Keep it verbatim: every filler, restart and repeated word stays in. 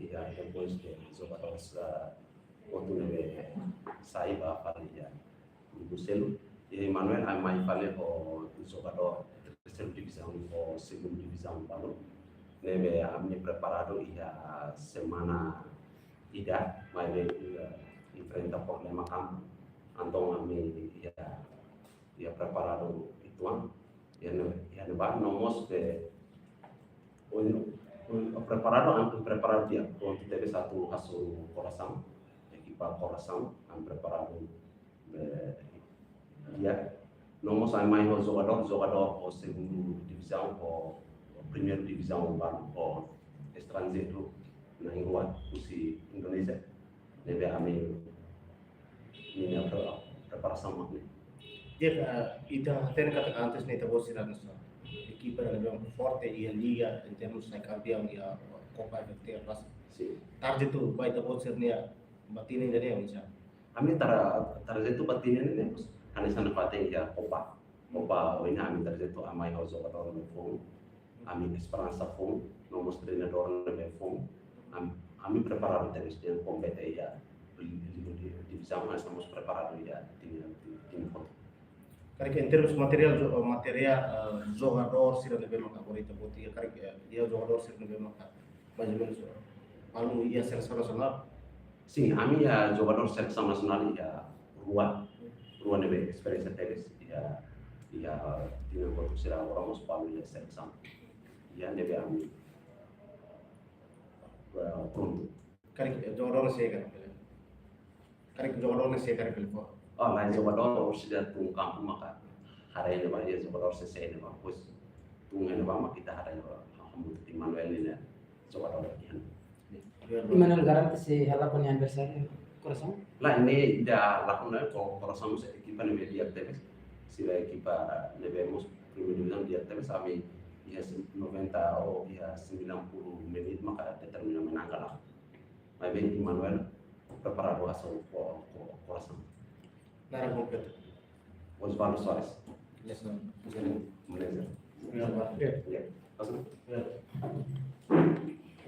iha depois de jogadores, ah, hotu ne'ebé sai ba fali iha grupu seluk. Iha Emmanuel ami mai fali ho jogadór terceira divisão ho segunda divisão balu. Ne'ebé ami preparadu iha semana ida, maibé, eh, enfrenta problema kampu. Entaun ami iha, iha preparadu uitoan. Iha ne'e, iha ne'ebá no mós be, o, o, preparadu, ami preparadu di'ak, prontu tebes atu hasoru Coração, ekipa Coração, ami preparadu, eh, di'ak. No mós ami mai ho jogadór, jogadór ho segunda divisão, ho primeira divisão, balu, ho estranjeiru na'in-rua husi Indonézia. Ne'ebé ami, ami iha pre-, preparasaun mak ne'e. Di'ak, eh, ita hatene katak antes ne'e ita-boot sira hanesan ekipa ne'ebé forte iha liga, em termos sai kampiaun iha Copa F F T Plus. Sin. Target atu ba ita-boot sira-nia ba tinan ida-ne'e oinsá? Ami tar-, target atu ba tinan ida-ne'e, hanesan nafatin iha Copa. Copa ohin ami target atu ami mai ho jogadór ne'ebé foun, ami esperansa foun, no mós treinadór ne'ebé foun. Am-, ami preparadu tebes, kompete iha liga, divizaun, mas ami mós preparadu iha tinan, tinan hotu. Karik em termos materiál, jo-, materiál, eh, jogadór sira ne'ebé maka agora ita-boot iha, karik, eh, iha jogadór sira ne'ebé maka mais ou menos, eh, balu iha selesaun nasionál? Sin, ami iha jogadór selesaun nasionál iha rua, rua ne'ebé esperiénsia tebes, iha, iha tinan hotu sira agora mós balu iha selesaun. Iha ne'ebé ami, eh, prontu. Karik, eh, jogadór ne'e sé karik bele? Karik jogadór ne'e sé karik bele fó? Oh, lae, jogadór orsida tun kampu maka haree ne'ebá, iha jogadór sé sé ne'ebá, pois tun ne'ebá maka ita haree ne'ebá, hamutuk ho Emmanuel ne'e jogadór kian. Emmanuel garante sei halakon aniversáriu Coração? Lae, ne'e ida halakon ne'e, Coração mós ekipa ne'ebé di'ak tebes. Sira ekipa ne'ebé mós primeira divizaun di'ak tebes, ami iha noventa ou iha sembilan puluh menit maka determina manán ka lae. Maibé Emmanuel preparadu hasoru Coração. Naran kompletu? Osvaldo Soares. Yes, sir. Manager. Ya. Ya. Masuk? Ya.